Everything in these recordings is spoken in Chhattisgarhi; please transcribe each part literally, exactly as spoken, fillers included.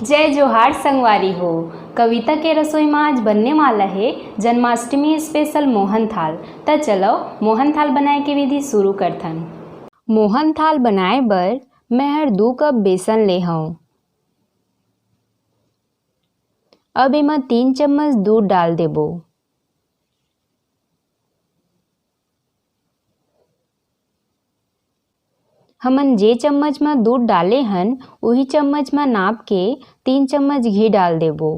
जय जोहार संगवारी हो। कविता के रसोई म आज बनने वाला हे जन्माष्टमी स्पेशल मोहन थाल। त चलो मोहन थाल बनाए के विधि शुरू करथन। मोहन थाल बनाए बर मैं हर दू कप बेसन ले हंव। अब एमा तीन चम्मच दूध डाल देबो। हमन जे चम्मच म दूध डाले हन, उही चम्मच म नाप के तीन चम्मच घी डाल देबो।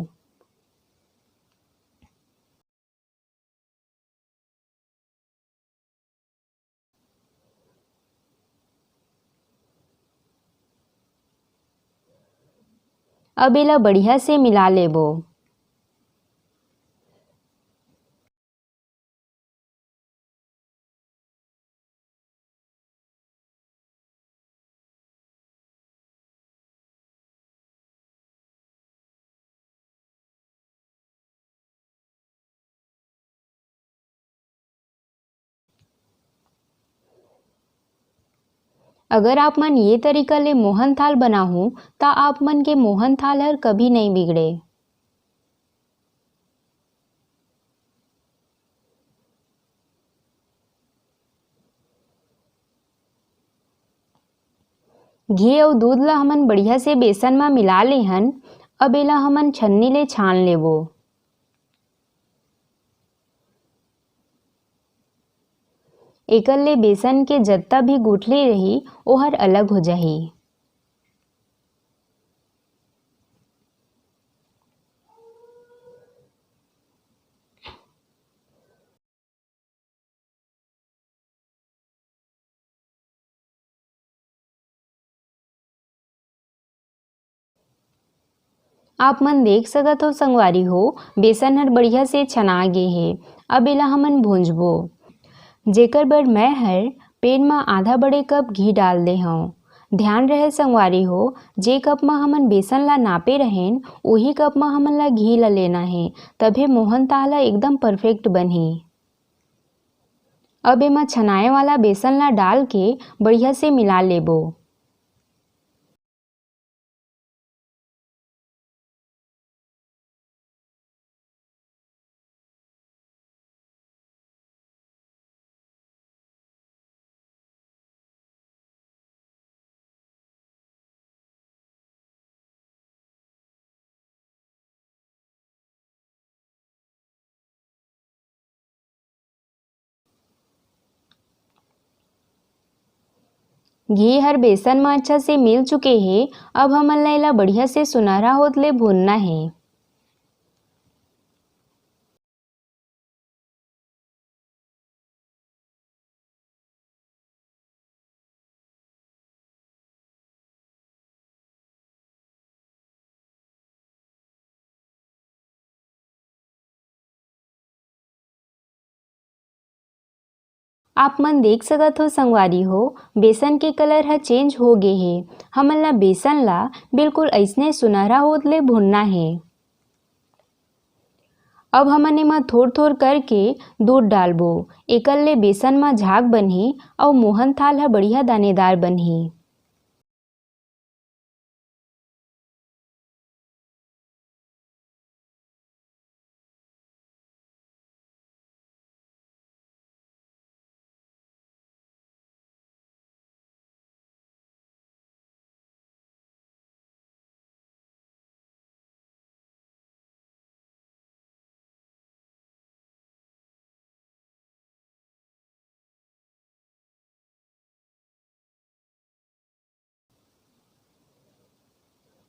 अब एला बढ़िया से मिला लेबो। अगर आप मन ये तरीका ले मोहन थाल बनाहू, त आप मन के मोहन थाल हर कभी नइ बिगड़े। घी अउ दूध ला हमन बढ़िया से बेसन म मिला ले हन। अब एला हमन छन्नी ले छान लेबो। एकर ले बेसन के जत्ता भी गुठली रही, ओहर अलग हो जाही। आप मन देख सकत हो संगवारी हो, बेसन हर बढ़िया से छना गे हे। अब एला हमन भूंजबो, जेकर बर मैं हर pan म आधा बड़े कप घी डाल दे हंव। ध्यान रहे संगवारी हो, जे कप म हमन बेसन ला नापे रहेन, उही कप म हमन ला घी ला लेना हे, तभे मोहन थाल ह एकदम perfect बनही। अब एमा छनाए वाला बेसन ला डाल के बढ़िया से मिला लेबो। घी हर बेसन म अच्छा से मिल चुके हे। अब हमन ला एला बढ़िया से सुनहरा होत ले भूनना हे। आप मन देख सकत हो संगवारी हो, बेसन के colour ह change हो गे हे। हमन ला बेसन ला बिल्कुल अइसने सुनहरा होत ले भुनना हे। अब हमन एमा थोर-थोर करके दूध डालबो, एकर ले बेसन म झाग बनही अउ मोहन थाल ह बढ़िया दानेदार बनही।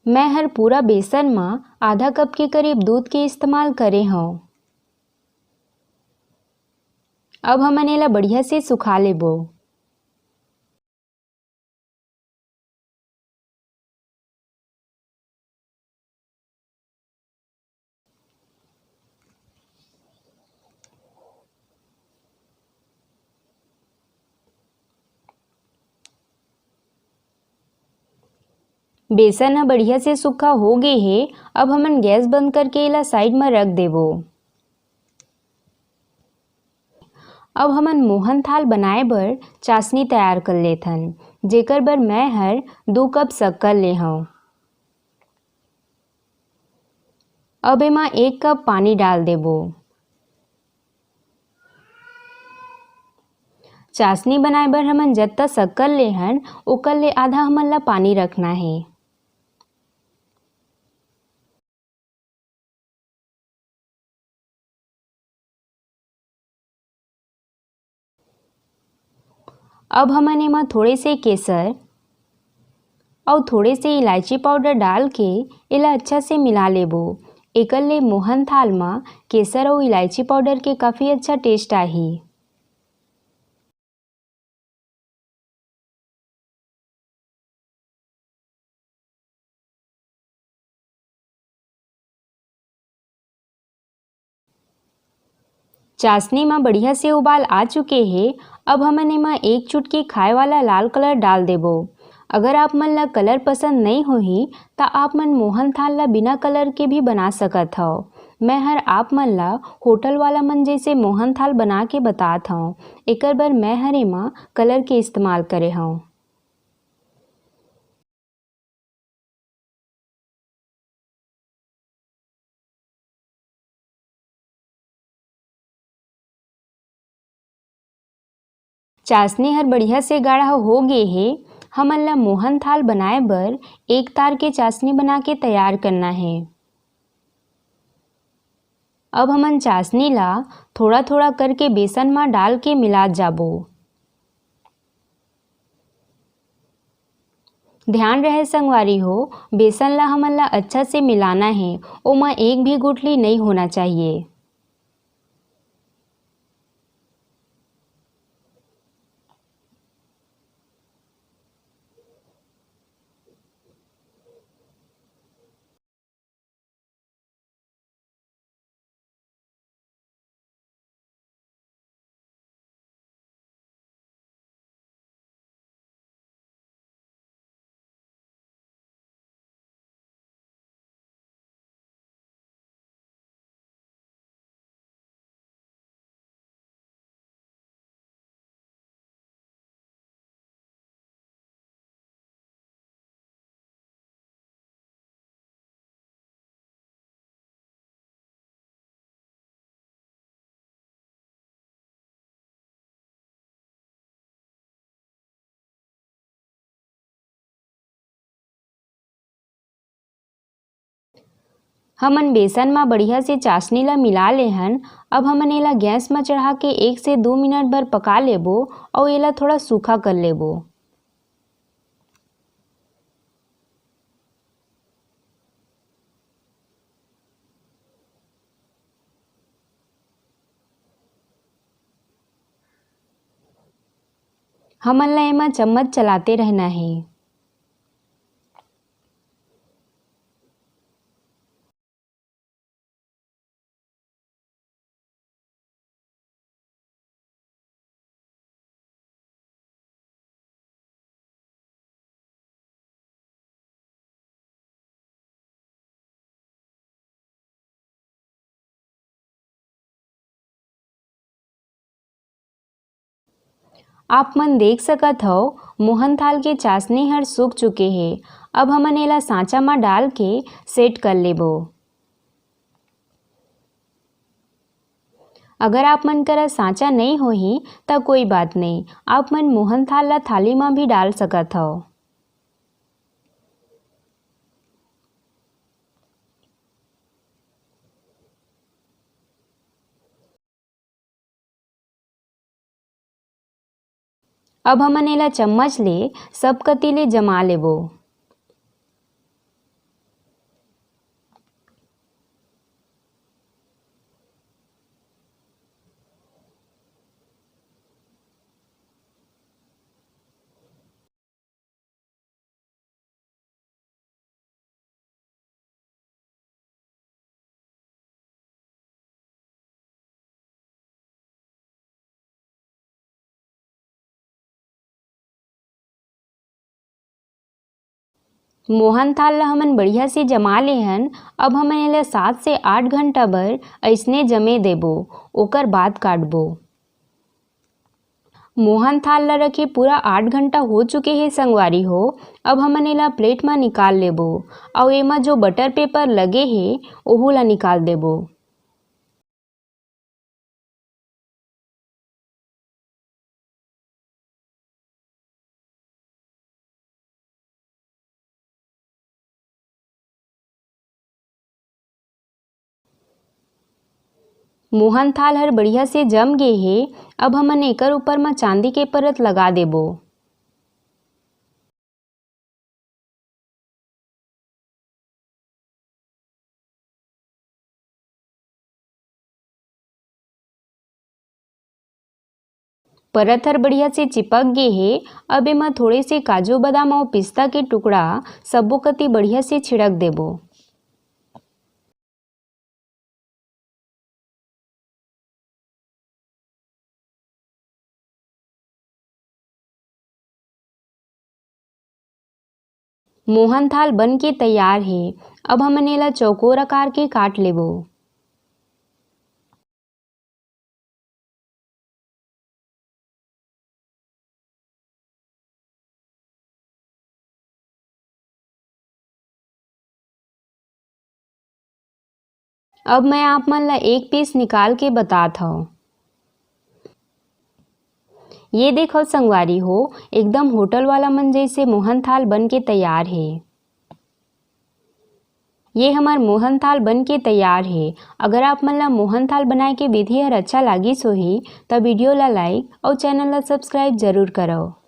मैं हर पूरा बेसन म आधा कप के करीब दूध के इस्तेमाल करे हंव। अब हमन एला बढ़िया से सुखा लेबो। बेसन ह बढ़िया से सूखा हो गे हे। अब हमन गैस बंद करके एला side म रख देबो। अब हमन मोहन थाल बनाए बर चाशनी तैयार कर लेथन, जेकर बर मैं हर दू कप शक्कर ले हंव। अब एमा एक कप पानी डाल देबो। चाशनी बनाए बर हमन जतका शक्कर ले हन, ओकर ले आधा हमन ला पानी रखना हे। अब हमन एमा थोड़े से केसर अउ थोड़े से इलायची पाउडर डाल के एला अच्छा से मिला लेबो। एकर ले मोहन थाल म केसर अउ इलायची पाउडर के काफ़ी अच्छा टेस्ट आही। चाशनी म बढ़िया से उबाल आ चुके हे। अब हमन एमा एक चुटकी खाए वाला लाल कलर डाल देबो। अगर आप मन ला कलर पसंद नई होही, त आप मन मोहन थाल ला बिना कलर के भी बना सकत हव। मैं हर आप मन ला होटल वाला मन जैसे मोहन थाल बना के बतात हव, एकर बर मैं हर एमा कलर के इस्तेमाल करे हव। चाशनी हर बढ़िया से गाढ़ा हो गे हे। हमन ला मोहन थाल बनाए बर एक तार के चाशनी बना के तैयार करना हे। अब हमन चाशनी ला थोड़ा-थोड़ा करके बेसन म डाल के मिलात जाबो। ध्यान रहे संगवारी हो, बेसन ला हमन ला अच्छा से मिलाना हे, ओमा एक भी गुठली नई होना चाहिए। हमन बेसन म बढ़िया से चाशनी ला मिला ले हन। अब हमन एला गैस म चढ़ा के एक से दू मिनट भर पका लेबो अउ एला थोड़ा सूखा कर लेबो। हमन ला एमा चम्मच चलाते रहना हे। आप मन देख सकत हव, मोहन थाल के चाशनी हर सूख चुके हे। अब हमन एला सांचा म डाल के सेट कर लेबो। अगर आप मन करा सांचा नई होही, त कोई बात नई, आप मन मोहन थाल ला थाली म भी डाल सकत हव। अब हमन एला चम्मच ले सब कति ले जमा लेबो। मोहन थाल ल हमन बढ़िया से जमा ले हन। अब हमन एला सात से आठ घंटा बर अइसने जमे देबो, ओकर बाद काटबो। मोहन थाल ला रखे पूरा आठ घंटा हो चुके हे संगवारी हो। अब हमन एला प्लेट मा निकाल लेबो, अउ एमा जो बटर पेपर लगे हे, ओहू ला निकाल देबो। मोहन थाल हर बढ़िया से जम गे हे। अब हमन एकर ऊपर म चांदी के परत लगा देबो। परत हर बढ़िया से चिपक गे हे। अब एमा थोड़े से काजू, बादाम अउ पिस्ता के टुकड़ा सब्बो कति बढ़िया से छिड़क देबो। मोहन थाल बन के तैयार हे। अब हमन एला चौकोर आकार के काट लेबो। अब मैं आप मन ला एक पीस निकाल के बतात हव। ये देखव संगवारी हो, एकदम होटल वाला मन जैसे मोहन थाल बन के तैयार हे। ये हमर मोहन थाल बन के तैयार हे। अगर आप मन ला मोहन थाल बनाए के विधि हर अच्छा लागिस होही, त वीडियो ला like अउ चैनल ला subscribe जरूर करव।